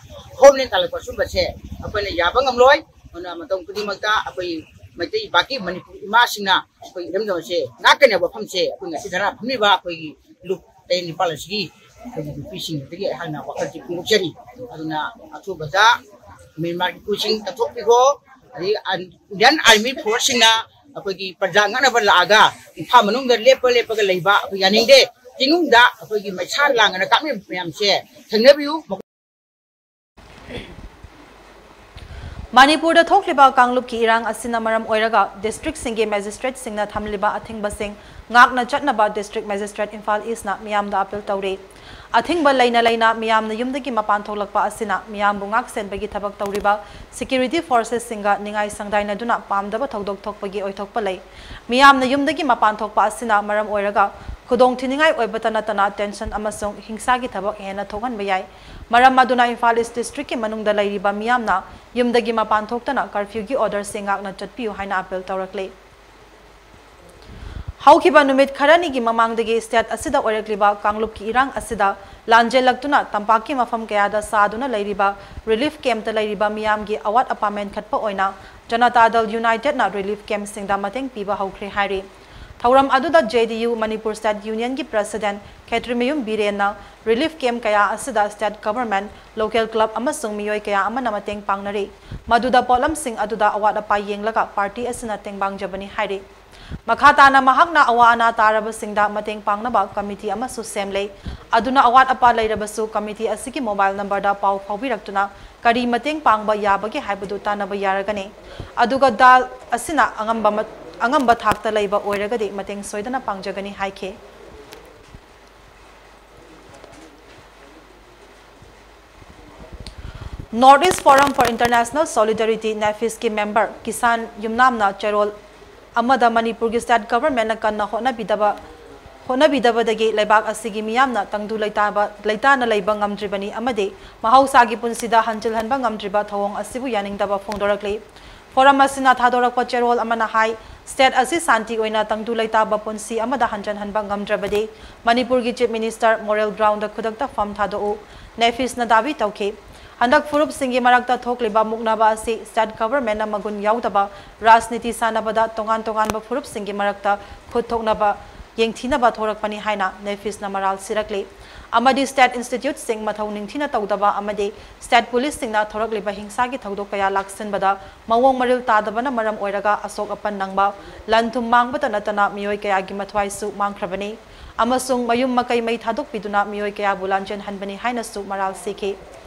ꯍꯣꯝꯂꯦꯟ ꯇꯥꯜꯂꯛꯄ ꯁꯨꯝꯕꯁꯦ ꯑꯩꯈꯣꯏꯅ ꯌꯥꯕ ꯉꯝꯂꯣꯏ꯫ ꯑꯗꯨꯅ ꯃꯇꯝ ꯈꯨꯗꯤꯡꯃꯛꯇ ꯑꯩꯈꯣꯏ ꯃꯩꯇꯩ ꯏꯄꯥꯛꯀꯤ ꯃꯅꯤꯄꯨꯔ ꯏꯃꯥꯁꯤꯡꯅ ꯑꯩꯈꯣꯏ ꯏꯔꯝꯗꯝ ꯑꯁꯦ ꯉꯥꯛꯀꯅꯦꯕ ꯋꯥꯐꯝꯁꯦ ꯑꯩꯈꯣꯏ ꯉꯁꯤ ꯙꯔꯅꯥ ꯐꯝꯃꯤꯕ ꯑꯩꯈꯣꯏꯒꯤ ꯂꯨꯞ ꯇꯔꯦꯠ ꯅꯤꯄꯥꯜ ꯑꯁꯤꯒꯤ ꯑꯩꯈꯣꯏꯒꯤ ꯅꯨꯄꯤꯁꯤꯡꯗꯒꯤ ꯑꯩꯍꯥꯛꯅ ꯋꯥꯈꯜꯁꯤ ꯐꯣꯡꯗꯣꯛꯆꯔꯤ꯫ ꯑꯗꯨꯅ ꯑꯊꯨꯕꯗ ꯃ꯭ꯌꯥꯟꯃꯥꯔꯒꯤ ꯀꯨꯀꯤꯁꯤꯡ ꯀꯠꯊꯣꯛꯄꯤꯈꯣ꯫ ꯑꯗꯒꯤ ꯏꯟꯗꯤꯌꯟ ꯑꯥꯔꯃꯤ ꯐꯣꯔꯁꯁꯤꯡꯅ ꯑꯩꯈꯣꯏꯒꯤ ꯄ꯭ꯔꯖꯥ ꯉꯥꯛꯅꯕ ꯂꯥꯛꯑꯒ ꯏꯝꯐꯥꯜ ꯃꯅꯨꯡꯗ ꯂꯦꯞꯄ ꯂꯦꯞꯄꯒ ꯂꯩꯕ ꯑꯩꯈꯣꯏ ꯌꯥꯅꯤꯡꯗꯦ꯫ ꯆꯤꯡꯅꯨꯡꯗ ꯑꯩꯈꯣꯏꯒꯤ ꯃꯩꯁꯥ ꯂꯥꯡꯉꯅ ꯀꯥꯞꯂꯤꯕ ꯃꯌꯥꯝꯁꯦ ꯊꯦꯡꯅꯕꯤꯌꯨ꯫ ꯃꯅꯤꯄꯨꯔꯗ ꯊꯣꯛꯂꯤꯕ ꯀꯥꯡꯂꯨꯞꯀꯤ ꯏꯔꯥꯡ ꯑꯁꯤꯅ ꯃꯔꯝ ꯑꯣꯏꯔꯒ ꯗꯤꯁꯇ꯭ꯔꯤꯛꯁꯤꯡꯒꯤ ꯃꯦꯖꯤꯁꯇ꯭ꯔꯦꯠꯁꯤꯡꯅ ꯊꯝꯂꯤꯕ ꯑꯊꯤꯡꯕꯁꯤꯡ ꯉꯥꯛꯅ ꯆꯠꯅꯕ ꯗꯤꯁꯇ꯭ꯔꯤꯛ ꯃꯦꯖꯤꯁꯇ꯭ꯔꯦꯠ ꯏꯝꯐꯥꯜ ꯏꯁꯅ ꯃꯤꯌꯥꯝꯗ ꯑꯄꯤꯜ ꯇꯧꯔꯤ꯫ ꯑꯊꯤꯡꯕ ꯂꯩꯅ ꯂꯩꯅ ꯃꯤꯌꯥꯝꯅ ꯌꯨꯝꯗꯒꯤ ꯃꯄꯥꯟ ꯊꯣꯛꯂꯛꯄ ꯑꯁꯤꯅ ꯃꯤꯌꯥꯝꯕꯨ ꯉꯥꯛ ꯁꯦꯟꯕꯒꯤ ꯊꯕꯛ ꯇꯧꯔꯤꯕ ꯁꯦꯀ꯭ꯌꯨꯔꯤꯇꯤ ꯐꯣꯔꯁꯦꯁꯁꯤꯡꯒ ꯅꯤꯡꯉꯥꯏ ꯁꯪꯗꯥꯏꯅꯗꯨꯅ ꯄꯥꯝꯗꯕ ꯊꯧꯗꯣꯛ ꯊꯣꯛꯄꯒꯤ ꯑꯣꯏꯊꯣꯛꯄ ꯂꯩ꯫ ꯃꯤꯌꯥꯝꯅ ꯌꯨꯝꯗꯒꯤ ꯃꯄꯥꯟ ꯊꯣꯛꯄ ꯑꯁꯤꯅ ꯃꯔꯝ ꯑꯣꯏꯔꯒ ꯈꯨꯗꯣꯡꯊꯤꯅꯤꯡꯉꯥꯏ ꯑꯣꯏꯕꯇ ꯅꯠꯇꯅ ꯇꯦꯟꯁꯟ ꯑꯃꯁꯨꯡ ꯍꯤꯡꯁꯥꯒꯤ ꯊꯕꯛ ꯍꯦꯟꯅ ꯊꯣꯛꯍꯟꯕ ꯌꯥꯏ꯫ ꯃꯔꯝ ꯑꯗꯨꯅ ꯏꯝꯐꯥꯜ ꯏꯁ ꯗꯤꯁꯇ꯭ꯔꯤꯛꯀꯤ ꯃꯅꯨꯡꯗ ꯂꯩꯔꯤꯕ ꯃꯤꯌꯥꯝꯅ ꯌꯨꯝꯗꯒꯤ ꯃꯄꯥꯟ ꯊꯣꯛꯇꯅ ꯀꯔꯐ꯭ꯌꯨꯒꯤ ꯑꯣꯔꯗꯔꯁꯤꯡ ꯉꯥꯛꯅ ꯆꯠꯄꯤꯌꯨ ꯍꯥꯏꯅ ꯑꯄꯤꯜ ꯇꯧꯔꯛꯂꯤ꯫ ꯍꯧꯈꯤꯕ ꯅꯨꯃꯤꯠ ꯈꯔꯅꯤꯒꯤ ꯃꯃꯥꯡꯗꯒꯤ ꯁ꯭ꯇꯦꯠ ꯑꯁꯤꯗ ꯑꯣꯏꯔꯛꯂꯤꯕ ꯀꯥꯡꯂꯨꯞꯀꯤ ꯏꯔꯥꯡ ꯑꯁꯤꯗ ꯂꯥꯟꯖꯦꯜꯂꯛꯇꯨꯅ ꯇꯝꯄꯥꯛꯀꯤ ꯃꯐꯝ ꯀꯌꯥꯗ ꯁꯥꯗꯨꯅ ꯂꯩꯔꯤꯕ ꯔꯤꯂꯤꯐ ꯀꯦꯝꯞꯇ ꯂꯩꯔꯤꯕ ꯃꯤꯌꯥꯝꯒꯤ ꯑꯋꯥꯠ ꯑꯄꯥ ꯃꯦꯟꯈꯠꯄ ꯑꯣꯏꯅ ꯖꯅꯇꯥ ꯗꯜ ꯌꯨꯅꯥꯏꯇꯦꯗꯅ ꯔꯤꯂꯤꯐ ꯀꯦꯝꯞꯁꯤꯡꯗ ꯃꯇꯦꯡ ꯄꯤꯕ ꯍꯧꯈ꯭ꯔꯦ ꯍꯥꯏꯔꯤ꯫ ꯊꯧꯔꯝ ꯑꯗꯨꯗ J D U Manipur State Union ꯒꯤ President ꯈꯦꯇ꯭ꯔꯤꯃꯌꯨꯝ ꯕꯤꯔꯦꯟꯅ relief camp ꯀꯌꯥ ꯑꯁꯤꯗ state government, local club ꯑꯃꯁꯨꯡ ꯃꯤꯑꯣꯏ ꯀꯌꯥ ꯑꯃꯅ ꯃꯇꯦꯡ ꯄꯥꯡꯅꯔꯤ꯫ ꯃꯗꯨꯗ ꯄꯣꯠꯂꯝꯁꯤꯡ ꯑꯗꯨꯗ ꯑꯋꯥꯠ ꯑꯄꯥ ꯌꯦꯡꯂꯒ party ꯑꯁꯤꯅ ꯇꯦꯡꯕꯥꯡꯖꯕꯅꯤ ꯍꯥꯏꯔꯤ꯫ ꯃꯈꯥ ꯇꯥꯅ ꯃꯍꯥꯛꯅ ꯑꯋꯥ ꯑꯅꯥ ꯇꯥꯔꯕꯁꯤꯡꯗ ꯃꯇꯦꯡ ꯄꯥꯡꯅꯕ committee ꯑꯃꯁꯨ ꯁꯦꯝꯂꯦ꯫ ꯑꯗꯨꯅ ꯑꯋꯥꯠ ꯑꯄꯥ ꯂꯩꯔꯕꯁꯨ committee ꯑꯁꯤꯒꯤ mobile number ꯗ ꯄꯥꯎ ꯐꯥꯎꯕꯤꯔꯛꯇꯨꯅ ꯀꯔꯤ ꯃꯇꯦꯡ ꯄꯥꯡꯕ ꯌꯥꯕꯒꯦ ꯍꯥꯏꯕꯗꯨ ꯇꯥꯟꯅꯕ ꯌꯥꯔꯒꯅꯤ꯫ ꯑꯗꯨꯒ ꯗꯥꯜ ꯑꯁꯤꯅ ꯑꯉꯝꯕ ꯃ-, ꯑꯉꯝꯕ ꯊꯥꯛꯇ ꯂꯩꯕ ꯑꯣꯏꯔꯒꯗꯤ ꯃꯇꯦꯡ ꯁꯣꯏꯗꯅ ꯄꯥꯡꯖꯒꯅꯤ ꯍꯥꯏꯈꯤ꯫ North East Forum for International Solidarity, NEFIS ꯀꯤ member ꯀꯤꯁꯥꯟ ꯌꯨꯝꯅꯥꯝꯅ ꯆꯦꯔꯣꯜ ꯑꯃꯗ ꯃꯅꯤꯄꯨꯔꯒꯤ state government ꯅ ꯀꯟꯅ ꯍꯣꯠꯅꯕꯤꯗꯕ, ꯍꯣꯠꯅꯕꯤꯗꯕꯗꯒꯤ ꯂꯩꯕꯥꯛ ꯑꯁꯤꯒꯤ ꯃꯤꯌꯥꯝꯅ ꯇꯪꯗꯨ ꯂꯩꯇꯥꯕ, ꯂꯩꯇꯥꯅ ꯂꯩꯕ ꯉꯝꯗ꯭ꯔꯤꯕꯅꯤ ꯑꯃꯗꯤ ꯃꯍꯧꯁꯥꯒꯤ ꯄꯨꯟꯁꯤꯗ ꯍꯟꯖꯤꯜꯍꯟꯕ ꯉꯝꯗ꯭ꯔꯤꯕ ꯊꯧꯑꯣꯡ ꯑꯁꯤꯕꯨ ꯌꯥꯅꯤꯡꯗꯕ ꯐꯣꯡꯗꯣꯔꯛꯂꯤ꯫ Forum ꯑꯁꯤꯅ ꯊꯥꯗꯣꯔꯛꯄ ꯆꯦꯔꯣꯜ ꯑꯃꯅ ꯍꯥꯏ, state ꯑꯁꯤ ꯁꯥꯟꯇꯤ ꯑꯣꯏꯅ ꯇꯪꯗꯨ ꯂꯩꯇꯥꯕ ꯄꯨꯟꯁꯤ ꯑꯃꯗ ꯍꯟꯖꯤꯟꯍꯟꯕ ꯉꯝꯗ꯭ꯔꯕꯗꯤ ꯃꯅꯤꯄꯨꯔꯒꯤ Chief Minister moral ground ꯗ ꯈꯨꯗꯛꯇ ꯐꯝ ꯊꯥꯗꯣꯛꯎ, NEFIS ꯅ ꯗꯥꯕꯤ ꯇꯧꯈꯤ꯫ ꯍꯟꯗꯛ ꯐꯨꯔꯨꯞꯁꯤꯡꯒꯤ ꯃꯔꯛꯇ ꯊꯣꯛꯂꯤꯕ ꯃꯨꯛꯅꯕ ꯑꯁꯤ state government ꯅ ꯃꯒꯨꯟ ꯌꯥꯎꯗꯕ ꯔꯥꯖꯅꯤꯇꯤ ꯁꯥꯟꯅꯕꯗ ꯇꯣꯉꯥꯟ ꯇꯣꯉꯥꯟꯕ ꯐꯨꯔꯨꯞꯁꯤꯡꯒꯤ ꯃꯔꯛꯇ ꯈꯨꯠ ꯊꯣꯛꯅꯕ, ꯌꯦꯡꯊꯤꯅꯕ ꯊꯣꯔꯛꯄꯅꯤ ꯍꯥꯏꯅ NEFIS ꯅ ꯃꯔꯥꯜ ꯁꯤꯔꯛꯂꯤ꯫ ꯑꯃꯗꯤ state institute ꯁꯤꯡ ꯃꯊꯧ ꯅꯤꯡꯊꯤꯅ ꯇꯧꯗꯕ ꯑꯃꯗꯤ state police ꯁꯤꯡꯅ ꯊꯣꯔꯛꯂꯤꯕ ꯍꯤꯡꯁꯥꯒꯤ ꯊꯧꯗꯣꯛ ꯀꯌꯥ ꯂꯥꯛꯁꯤꯟꯕꯗ ꯃꯑꯣꯡ ꯃꯔꯤꯜ ꯇꯥꯗꯕꯅ ꯃꯔꯝ ꯑꯣꯏꯔꯒ ꯑꯁꯣꯛ ꯑꯄꯟ ꯅꯪꯕ, ꯂꯟ ꯊꯨꯝ ꯃꯥꯡꯕꯇ ꯅꯠꯇꯅ ꯃꯤꯑꯣꯏ ꯀꯌꯥꯒꯤ ꯃꯊ꯭ꯋꯥꯏꯁꯨ ꯃꯥꯡꯈ꯭ꯔꯕꯅꯤ ꯑꯃꯁꯨꯡ ꯃꯌꯨꯝ ꯃꯀꯩ ꯃꯩ ꯊꯥꯗꯣꯛꯄꯤꯗꯨꯅ ꯃꯤꯑꯣꯏ ꯀꯌꯥꯕꯨ ꯂꯥꯟꯖꯦꯟꯍꯟꯕꯅꯤ ꯍꯥꯏꯅꯁꯨ ꯃꯔꯥꯜ ꯁꯤꯈꯤ꯫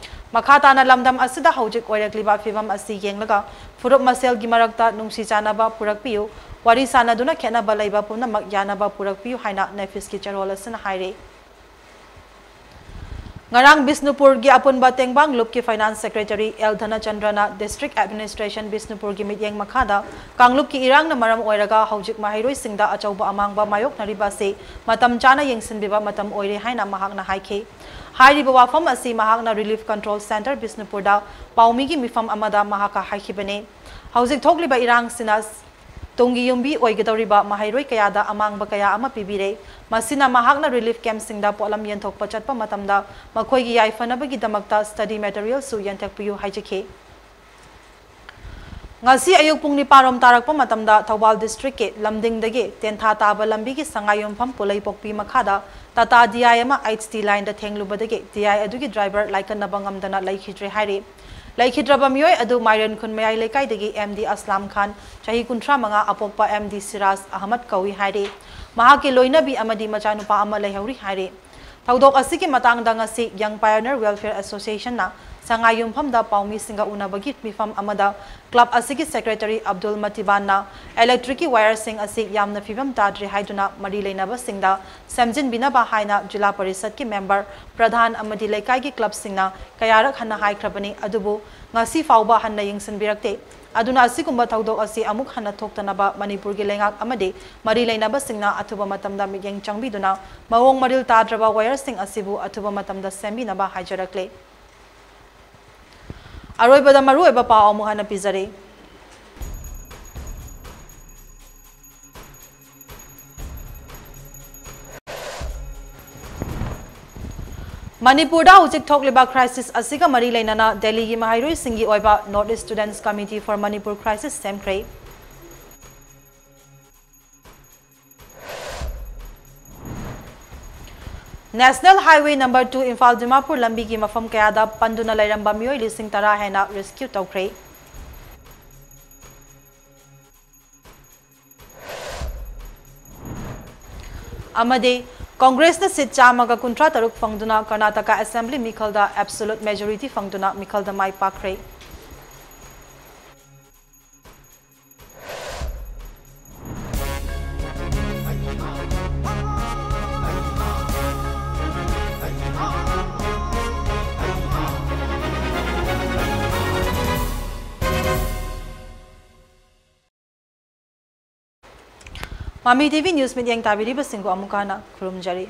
ꯃꯈꯥ ꯇꯥꯅ ꯂꯝꯗꯝ ꯑꯁꯤꯗ ꯍꯧꯖꯤꯛ ꯑꯣꯏꯔꯛꯂꯤꯕ ꯐꯤꯕꯝ ꯑꯁꯤ ꯌꯦꯡꯂꯒ ꯐꯨꯔꯨꯞ ꯃꯁꯦꯜꯒꯤ ꯃꯔꯛꯇ ꯅꯨꯡꯁꯤ ꯆꯥꯟꯅꯕ ꯄꯨꯔꯛꯄꯤꯌꯨ, ꯋꯥꯔꯤ ꯁꯥꯟꯅꯗꯨꯅ ꯈꯦꯠꯅꯕ ꯂꯩꯕ ꯄꯨꯝꯅꯃꯛ ꯌꯥꯅꯕ ꯄꯨꯔꯛꯄꯤꯌꯨ ꯍꯥꯏꯅ NEFIS ꯀꯤ ꯆꯦꯔꯣꯜ ꯑꯁꯤꯅ ꯍꯥꯏꯔꯤ꯫ ꯉꯔꯥꯡ ꯕꯤꯁꯅꯨꯄꯨꯔꯒꯤ ꯑꯄꯨꯟꯕ ꯇꯦꯡꯕꯥꯡ ꯂꯨꯞꯀꯤ Finance Secretary ꯑꯦꯜ ꯙꯅꯆꯟꯗ꯭ꯔꯅ District Administration ꯕꯤꯁꯅꯨꯄꯨꯔꯒꯤ ꯃꯤꯠꯌꯦꯡ ꯃꯈꯥꯗ ꯀꯥꯡꯂꯨꯞꯀꯤ ꯏꯔꯥꯡꯅ ꯃꯔꯝ ꯑꯣꯏꯔꯒ ꯍꯧꯖꯤꯛ ꯃꯍꯩꯔꯣꯏꯁꯤꯡꯗ ꯑꯆꯧꯕ ꯑꯃꯥꯡꯕ ꯃꯥꯌꯣꯛꯅꯔꯤꯕ ꯑꯁꯤ ꯃꯇꯝ ꯆꯥꯅ ꯌꯦꯡꯁꯤꯟꯕꯤꯕ ꯃꯇꯝ ꯑꯣꯏꯔꯦ ꯍꯥꯏꯅ ꯃꯍꯥꯛꯅ ꯍꯥꯏꯈꯤ꯫ ꯍꯥꯏꯔꯤꯕ ꯋꯥꯐꯝ ꯑꯁꯤ ꯃꯍꯥꯛꯅ Relief Control Centre ꯕꯤꯁꯅꯨꯄꯨꯔꯗ ꯄꯥꯎꯃꯤꯒꯤ ꯃꯤꯐꯝ ꯑꯃꯗ ꯃꯍꯥꯛꯀ ꯍꯥꯏꯈꯤꯕꯅꯤ꯫ ꯍꯧꯖꯤꯛ ꯊꯣꯛꯂꯤꯕ ꯏꯔꯥꯡꯁꯤꯅ ꯇꯨꯡꯒꯤ ꯌꯨꯝꯕꯤ ꯑꯣꯏꯒꯗꯧꯔꯤꯕ ꯃꯍꯩꯔꯣꯏ ꯀꯌꯥꯗ ꯑꯃꯥꯡꯕ ꯀꯌꯥ ꯑꯃ ꯄꯤꯕꯤꯔꯦ꯫ ꯃꯁꯤꯅ ꯃꯍꯥꯛꯅ relief camp ꯁꯤꯡꯗ ꯄꯣꯠꯂꯝ ꯌꯦꯟꯊꯣꯛꯄ ꯆꯠꯄ ꯃꯇꯝꯗ ꯃꯈꯣꯏꯒꯤ ꯌꯥꯏꯐꯅꯕꯒꯤꯗꯃꯛꯇ study material ꯁꯨ ꯌꯦꯟꯊꯣꯛꯄꯤꯌꯨ ꯍꯥꯏꯖꯈꯤ꯫ ꯉꯁꯤ ꯑꯌꯨꯛ ꯄꯨꯡ ꯅꯤꯄꯥꯟ ꯔꯣꯝ ꯇꯥꯔꯛꯄ ꯃꯇꯝꯗ ꯊꯧꯕꯥꯜ district ꯀꯤ ꯂꯝꯗꯤꯡꯗꯒꯤ ꯇꯦꯟꯊꯥ ꯇꯥꯕ ꯂꯝꯕꯤꯒꯤ ꯁꯉꯥꯏ ꯌꯨꯝꯐꯝ ꯄꯨꯂꯩꯄꯣꯛꯄꯤ ꯃꯈꯥꯗ ꯇꯥꯇꯥ D I ꯑꯃ H T line the ꯊꯦꯡꯂꯨꯕꯗꯒꯤ D I ꯑꯗꯨꯒꯤ driver ꯂꯥꯏꯀꯠꯅꯕ ꯉꯝꯗꯅ ꯂꯩꯈꯤꯗ꯭ꯔꯦ ꯍꯥꯏꯔꯤ꯫ ꯂꯩꯈꯤꯗ꯭ꯔꯕ ꯃꯤꯑꯣꯏ ꯑꯗꯨ ꯃꯥꯏꯔꯦꯟꯈꯨꯟ ꯃꯌꯥꯏ ꯂꯩꯀꯥꯏꯗꯒꯤ M D ꯑꯁꯂꯥꯝ ꯈꯥꯟ, ꯆꯍꯤ ꯀꯨꯟꯊ꯭ꯔꯥ ꯃꯉꯥ, ꯑꯄꯣꯛꯄ M D ꯁꯤꯔꯥꯖ ꯑꯍꯃꯗ ꯀꯧꯏ ꯍꯥꯏꯔꯤ꯫ ꯃꯍꯥꯛꯀꯤ ꯂꯣꯏꯅꯕꯤ ꯑꯃꯗꯤ ꯃꯆꯥꯅꯨꯄꯥ ꯑꯃ ꯂꯩꯍꯧꯔꯤ ꯍꯥꯏꯔꯤ꯫ ꯊꯧꯗꯣꯛ ꯑꯁꯤꯒꯤ ꯃꯇꯥꯡꯗ ꯉꯁꯤ Young Pioneer Welfare Association ꯅ ꯁꯉꯥꯏ ꯌꯨꯝꯐꯝꯗ ꯄꯥꯎꯃꯤꯁꯤꯡꯒ ꯎꯅꯕꯒꯤ ꯃꯤꯐꯝ ꯑꯃꯗ club ꯑꯁꯤꯒꯤ secretary ꯑꯕꯗꯨꯜ ꯃꯇꯤꯕꯥꯟꯅ electric ꯀꯤ wire ꯁꯤꯡ ꯑꯁꯤ ꯌꯥꯝꯅ ꯐꯤꯕꯝ ꯇꯥꯗ꯭ꯔꯦ ꯍꯥꯏꯗꯨꯅ ꯃꯔꯤ ꯂꯩꯅꯕꯁꯤꯡꯗ ꯁꯦꯝꯖꯤꯟꯕꯤꯅꯕ ꯍꯥꯏꯅ ꯖꯤꯂꯥ ꯄꯔꯤꯁꯗꯀꯤ member, ꯄ꯭ꯔꯙꯥꯟ ꯑꯃꯗꯤ ꯂꯩꯀꯥꯏꯒꯤ club ꯁꯤꯡꯅ ꯀꯌꯥꯔꯛ ꯍꯟꯅ ꯍꯥꯏꯈ꯭ꯔꯕꯅꯤ, ꯑꯗꯨꯕꯨ ꯉꯁꯤ ꯐꯥꯎꯕ ꯍꯟꯅ ꯌꯦꯡꯁꯤꯟꯕꯤꯔꯛꯇꯦ꯫ ꯑꯗꯨꯅ ꯑꯁꯤꯒꯨꯝꯕ ꯊꯧꯗꯣꯛ ꯑꯁꯤ ꯑꯃꯨꯛ ꯍꯟꯅ ꯊꯣꯛꯇꯅꯕ ꯃꯅꯤꯄꯨꯔꯒꯤ ꯂꯩꯉꯥꯛ ꯑꯃꯗꯤ ꯃꯔꯤ ꯂꯩꯅꯕꯁꯤꯡꯅ ꯑꯊꯨꯕ ꯃꯇꯝꯗ ꯃꯤꯠꯌꯦꯡ ꯆꯪꯕꯤꯗꯨꯅ ꯃꯑꯣꯡ ꯃꯔꯤꯜ ꯇꯥꯗ꯭ꯔꯕ wire ꯁꯤꯡ ꯑꯁꯤꯕꯨ ꯑꯊꯨꯕ ꯃꯇꯝꯗ ꯁꯦꯝꯕꯤꯅꯕ ꯍꯥꯏꯖꯔꯛꯂꯦ꯫ ꯑꯔꯣꯏꯕꯗ ꯃꯔꯨꯑꯣꯏꯕ ꯄꯥꯎ ꯑꯃꯨꯛ ꯍꯟꯅ ꯄꯤꯖꯔꯤ꯫ ꯃꯅꯤꯄꯨꯔꯗ ꯍꯧꯖꯤꯛ ꯊꯣꯛꯂꯤꯕ crisis ꯑꯁꯤꯒ ꯃꯔꯤ ꯂꯩꯅꯅ ꯗꯦꯜꯂꯤꯒꯤ ꯃꯍꯩꯔꯣꯏꯁꯤꯡꯒꯤ ꯑꯣꯏꯕ North East Students Committee for Manipur Crisis ꯁꯦꯝꯈ꯭ꯔꯦ꯫ National Highway number two Imphal Dimapur ꯂꯝꯕꯤꯒꯤ ꯃꯐꯝ ꯀꯌꯥꯗ ꯄꯟꯗꯨꯅ ꯂꯩꯔꯝꯕ ꯃꯤꯑꯣꯏ ꯂꯤꯁꯤꯡ ꯇꯔꯥ ꯍꯦꯟꯅ rescue ꯇꯧꯈ꯭ꯔꯦ꯫ ꯑꯃꯗꯤ ꯀꯣꯡꯒ꯭ꯔꯦꯁꯅ seat ꯆꯥꯝꯃꯒ ꯀꯨꯟꯊ꯭ꯔꯥ ꯇꯔꯨꯛ ꯐꯪꯗꯨꯅ ꯀꯔꯅꯥꯇꯀꯥ assembly ꯃꯤꯈꯜꯗ absolute majority ꯐꯪꯗꯨꯅ ꯃꯤꯈꯜꯗ ꯃꯥꯏ ꯄꯥꯛꯈ꯭ꯔꯦ꯫ ꯃꯃꯤ T V news ꯃꯤꯠꯌꯦꯡ ꯇꯥꯕꯤꯔꯤꯕꯁꯤꯡꯕꯨ ꯑꯃꯨꯛꯀ ꯍꯟꯅ ꯈꯨꯔꯨꯝꯖꯔꯤ꯫